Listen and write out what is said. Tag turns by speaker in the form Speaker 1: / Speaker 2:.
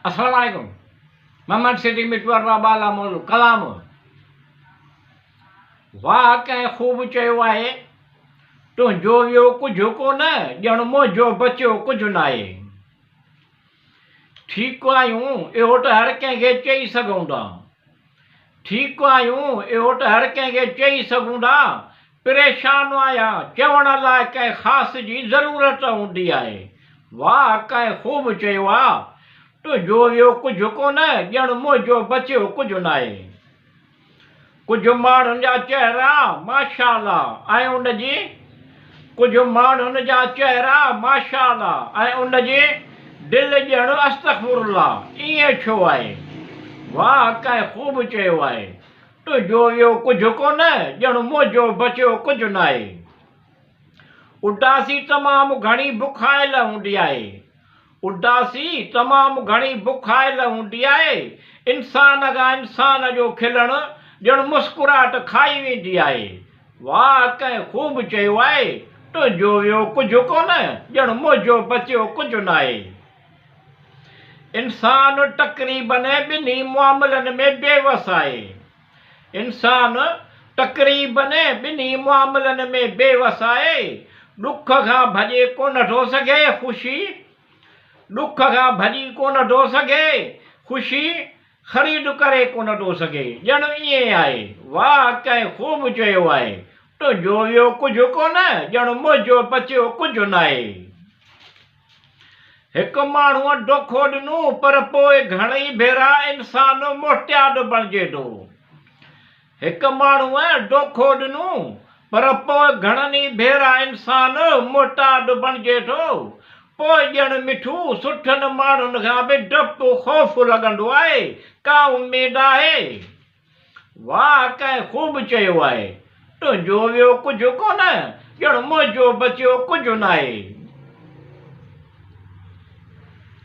Speaker 1: السلام عليڪم محمد صديق مٽو ارباب بالا موضوع ڪلام واهه ڪنهن خوب چيو آهي تنهنجو ويو ڪجهه ڪونه ڄڻ منهنجو بچيو ڪجهه ناهي ٺيڪ آهيون اهو ته هر ڪنهن کي چئي سگهون ٿا ٺيڪ آهيون اهو ته هر ڪنهن کي چئي سگهون ٿا پريشان آهيان چوڻ لاء ڪنهن خاص جي ضرورت هوندي آهي. واهه ڪنهن خوب چيو آ، تنهنجو ويو ڪجهه ڪونه ڄڻ منهنجو بچيو ڪجهه ناهي. ڪجهه ماڻهن جا چهرا ماشاء الله ۽ ان جي ڪجهه ماڻهن جا چهرا ماشاء الله ۽ ان جي دل ڄڻ استغفر الله ائين ڇو آهي؟ واهه ڪنهن خوب چيو آهي. تنهنجو ويو ڪجهه ڪونه، ڄڻ منهنجو بچيو ڪجهه ناهي. اداسي تمام گهڻي بکايل هوندي آهي. اداسي تمام گهڻي بکايل هوندي آهي. انسان کان انسان جو کلڻ ڄڻ مسڪراهٽ کائي ويندي آهي. واهه ڪنهن خوب چيو آهي، تنهنجو ويو ڪجهه ڪونه، ڄڻ منهنجو بچيو ڪجهه ناهي. انسان تقريبن ٻنهي معاملن ۾ بي وس آهي. انسان تقريبن ٻنهي معاملن ۾ بي وس آهي. ڏک کان ڀڄي ڪونه ٿو سگهي، خوشي ڏک کان ڀڄي ڪونه ٿو سگهي، خوشي خريد ڪري ڪونه ٿو سگهي. ڄڻ ائين آهي. واهه ڪنهن خوب چيو آهي. تنهنجو ويو ڪجهه ڪونه، ڄڻ منهنجو بچيو ڪجهه ناهي. هڪ ماڻهوء دوکو ڏنو پر پوء گهڻئي ڀيرا انسان محتاج بڻجي ٿو. هڪ ماڻهوء دوکو ڏنو پر پوء گهڻن ئي ڀيرا انسان محتاج بڻجي ٿو. پوء ڄڻ مٺو سٺن ماڻهن کان به ڊپ خوف لڳندو آهي، ڪا اميد آهي؟ واهه ڪنهن خوب چيو آهي، تنهنجو ويو ڪجهه ڪونه، ڄڻ منهنجو بچيو ڪجهه ناهي.